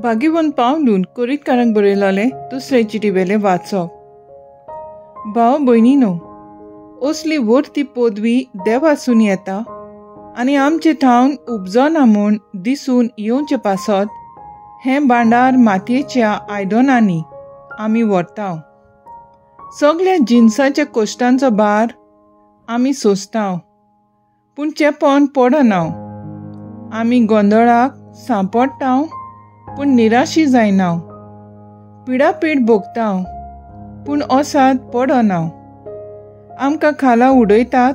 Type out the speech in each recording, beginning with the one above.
भाग्यवंत पावलून कोरिंतकारांक बरयलोलें दुसरे चिटी वेलें वाचप. भाव भयणीनो, असली व्हडती पदवी देवासून येता आनी आमचे थावन उपजना म्हूण दिसून येवचे पासत हें भांडार मातयेच्या आयदनांनी आमी व्हरता. सगल्या जिनसाच्या कश्टांचो भार आमी सोंसता, पूण चेपण पडना. आमी गोंदळाक सांपडटा, पूण निराशी जायना. पिडापीड भोगता, पूण असाद पडना. आमकां खाला उडयतात,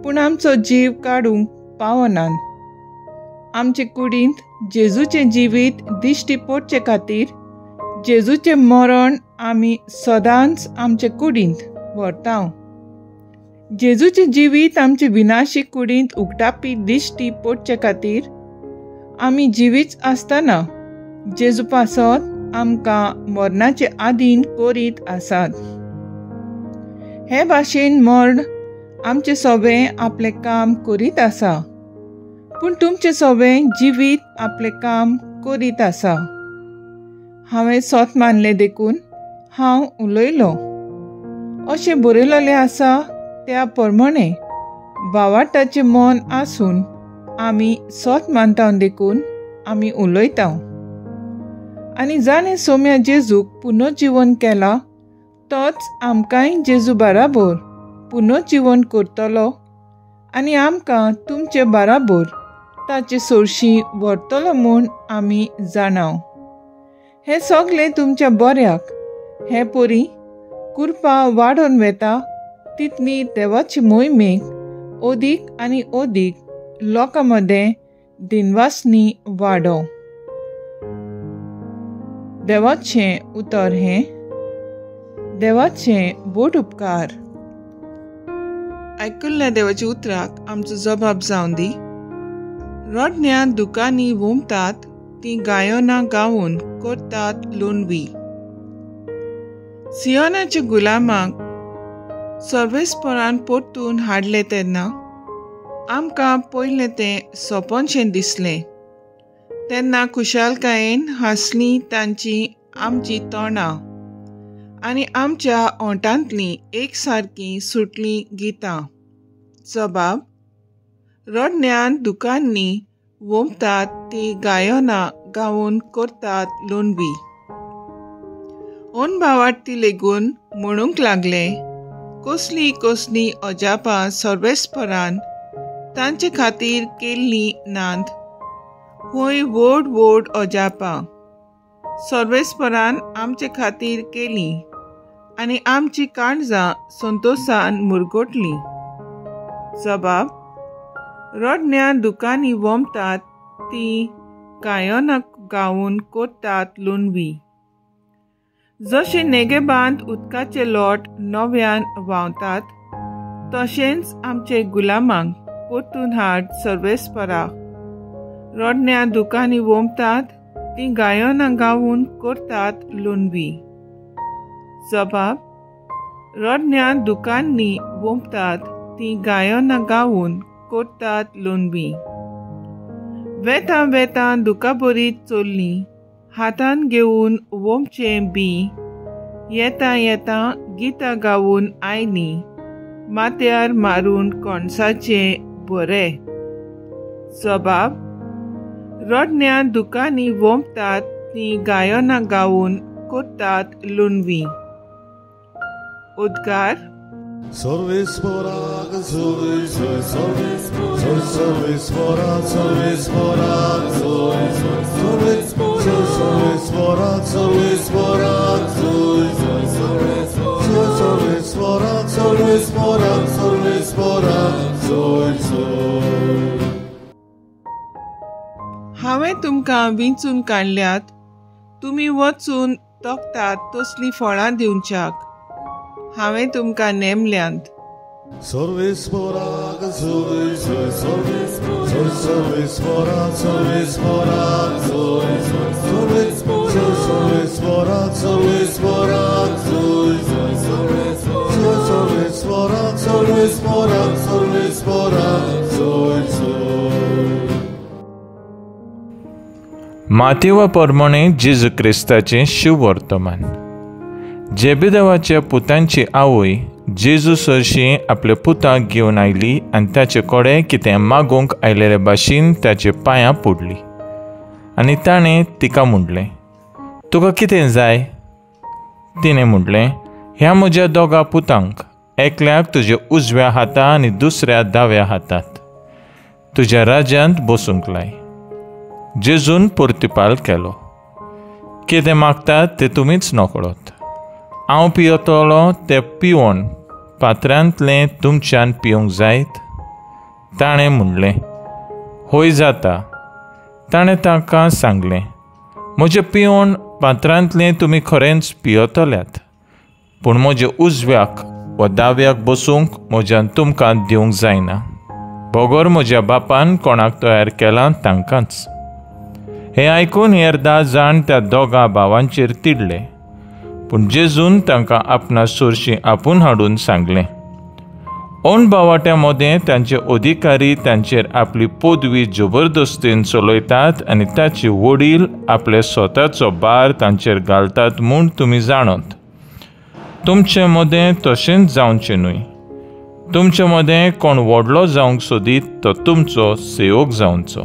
पूण आमचो जीव काडूंक पावनात. आमचे कुडींत जेजूचें जिवीत दिश्टी पडचे खातीर जेजूचें मरण आमी सदांच आमचे कुडींत व्हरता. जेजूचें जिवीत आमचे विनाशी कुडींत उगडापी दिश्टी पडचे खातीर आमी जिवीच आसतना जेजू पासत आमकां मरणाचे आदीन करीत आसात. हे भाशेन मर्ण आमचें सगळें आपलें काम करीत आसा, पूण तुमचें सगळें जिवीत आपलें काम करीत आसा. हांवें सत मानलें देखून हांव उलयलो. अशें बरयलेलें आसा त्या प्रमाणे भावार्थाचें मन आसून आमी सत मानता देखून आमी उलयता. आनी जाणें सोम्या जेजूक पुनर्जिवन केला तोच आमकांय जेजू बाराबोर पुनर्जिवन करतलो आनी आमकां तुमचे बाराबोर ताचे सोरशी व्हरतलो म्हूण आमी जाणाव. हें सगलें तुमच्या बऱ्याक हे परी कुरपा वाडोवन वेता तितली देवाची मोहिमेक अदीक आनी अदीक लोकां मदें दिनवासनी वाडो. देवाचें उतर हें देवाचें बोट उपकार. आयकुल्ल्या देवाच्या उतराक आमचो जबाब जावन दी. रडण्या दुकांनी वोमतात तीं गायनां गावन करतात लोणवी. सियोनाच्या गुलामाक सर्वेस्परान परतून हाडले तेन्ना आमकां पयलें तें सपनशें दिसलें. तेन्ना खुशालकायेन हांसलीं तांची आमची तोंडां आनी आमच्या ओंठांतलीं एक सारकीं सुटलीं गितां. जबाब रडण्यान दुकांनी वोमतात तीं गायनां गावन करतात लोणवी. अनभावार्थी लेगून म्हणूंक लागले कसली कसली अजापां सर्वेस्परान तांचे खातीर केल्लीं नांद. होय व्हड व्हड अजापां सर्वेस्परान आमचे खातीर केलीं आनी आमची काळजां संतोशान मुरगटलीं. जबाब रडण्या दुकांनी वोमतात तीं गायनां गावन करतात लोणवी. जशें नेगेबांत उदकाचे लोट नव्यान व्हांवतात तशेंच आमचे गुलामांक परतून हाड सर्वेस्परा. रडण्या दुकांनी वोमतात तीं गायनां गावन करतात लोणवी. जबाब रडण्या दुकांनी वोमतात तीं गायनां गावन करतात लोणवी. वेतां वेतां दुकाबरीत चोल्लीं हातान घेवन वोमचें बी येता येता गितां गावन आयलीं माथ्यार मारून कणसाचें बरें. जबाब रडण्या दुकांनी वोमतात तीं गायनां गावन करतात लोणवी. उद्गार सर्वेस्पराक जोय जोय सर्वेस्पराक सर्वेस्पराक जोय जोय सर्वेस्पराक सर्वेस्पराक जोय जोय सर्वेस्पराक सर्वेस्पराक सर्वेस्पराक जोय जोय. हांवें तुमकां विंचून काडल्यात, तुमी वचून तोखतात तसलीं फळां दिवच्याक हांवें तुमकां नेमल्यांत. सर्वेस्पराक जोय जोय सर्वेस्पराक सर्वेस्पराक जोय जोय सर्वेस्पराक सर्वेस्पराक जोय जोय सर्वेस्पराक सर्वेस्पराक सर्वेस्पराक जोय जोय. मातेवा प्रमाणे जेजू क्रिस्ताचें शुभवर्तमान. जेबेदेवाच्या पुतांची आवय जेजू सरशी आपल्या पुताक घेवन आयली आनी ताचे कडेन कितें मागूंक आयलेले भाशेन ताचे पांयां पडली आनी ताणें तिका म्हणलें, तुका कितें जाय? तिणें म्हणलें, ह्या म्हज्या दोगा पुतांक, एकल्याक तुज्या उजव्या हाता आनी दुसऱ्या दाव्या हातात तुज्या राज्यांत बसूंक लाय. जेजून प्रतिपाल केलो, कितें मागतात तें तुमीच नकळत. हांव पियतलो तें पिवन पात्रांतलें तुमच्यान पिवंक जायत? ताणें म्हणलें, हय जाता. ताणें तांकां सांगलें, म्हजें पिवन पात्रांतलें तुमी खरेंच पियतल्यात, पूण म्हज्या उजव्याक वा दाव्याक बसूंक म्हज्यान तुमकां दिवंक जायना, बगर म्हज्या बापान कोणाक तयार केलां तांकांच. हें आयकून हेर 10 जाण त्या दोगां भावांचेर तिडले, पूण जेजून तांकां आपणा सोरशी आपूण हाडून सांगलें, अणभावाट्या मदें तांचे अधिकारी तांचेर आपली पदवी जबरदस्तीन चलयतात आनी ताचे वडील आपले स्वताचो भार तांचेर घालतात म्हूण तुमी जाणत. तुमचे मदें तशेंच जावचें न्हय. तुमचे मदें कोण व्हडलो जावंक सोदीत तो तुमचो सेवक जावचो.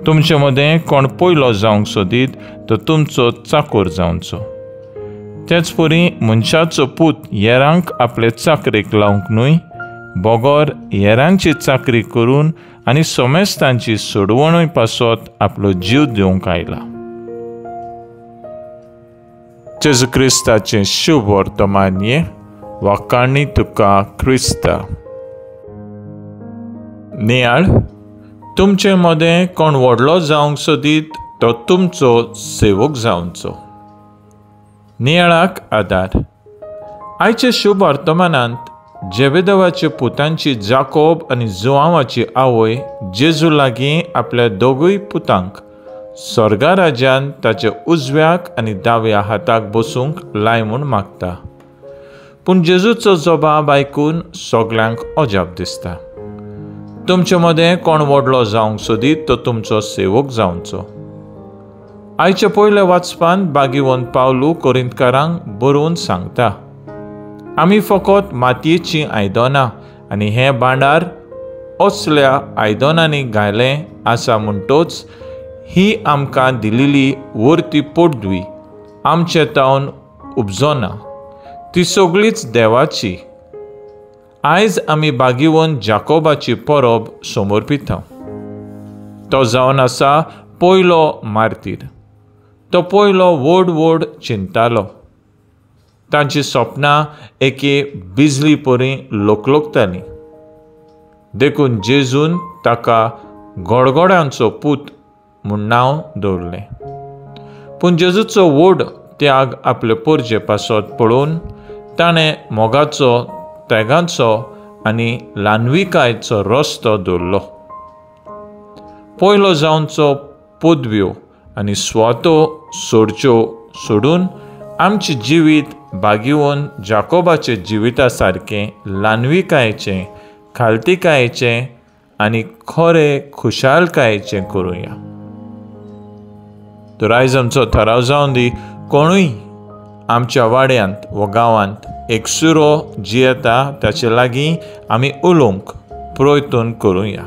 तुमचे मदें कोण पयलो जावंक सोदीत तो तुमचो चाकोर जावचो. तेच परी मनशाचो पूत येरांक आपले चाकरेक लावंक न्हय, बगर येरांची चाकरी करून आनी समेस्तांची सोडवणूय पासत आपलो जीव दिवंक आयला. जेजू क्रिस्ताचें शुभ वर्तमान हें. वाखाणी तुका क्रिस्ता. नियाळ, तुमचे मदें कोण व्हडलो जावंक सोदीत तो तुमचो सेवक जावचो. नियाळाक आदार. आयच्या शुभ वर्तमानांत जेबेदेवाच्या पुतांची जाकोब आनी जुआंवाची आवय जेजू लागीं आपल्या दोगूय पुतांक स्वर्गा राज्यान ताच्या उजव्याक आनी दाव्या हाताक बसूंक लाय म्हूण मागता. पूण जेजूचो जबाब आयकून सगल्यांक अजाप दिसता. तुमचे मदें कोण व्हडलो जावंक सोदीत तो तुमचो सेवक जावचो. आयच्या पयल्या वाचपान बागीवन पावलू कोरिंतकारांक बरोवन सांगता, आमी फकत मातयेचीं आयदनां आनी हें भांडार असल्या आयदनांनी घायलें आसा, म्हणटोच ही आमकां दिलेली वरती पडवी आमचे तावन उपजोना, ती सगळीच देवाची. आयज आमी बागीवन जाकोबाची परब समर्पिता. तो जावन आसा पयलो मार्तीर. तो पयलो व्हड व्हड चिंतालो. तांची सपनां एके बिजली परी लोकलोकतालीं. देखून जेजून ताका गडगडांचो पूत म्हूण नांव दवरलें. पूण जेजूचो व्हड त्याग आपले पोरजे पासत पळोवन ताणें मोगाचो, त्यागाचो आनी ल्हानविकायेचो रस्तो दवरलो. पयलो जावचो पदव्यो आनी स्वातो सोडच्यो सोडून आमचें जिवीत बागीवन जाकोबाचे जिविता सारकें ल्हानविकायेचें, खालतिकायेचें आनी खरें खुशालकायेचें करुया. तर आयज आमचो थाराव जावन दी, कोणूय आमच्या वाड्यांत वा गांवांत एक सुरो जियेता ताचे लागीं आमी उलोवंक प्रयत्न करुया.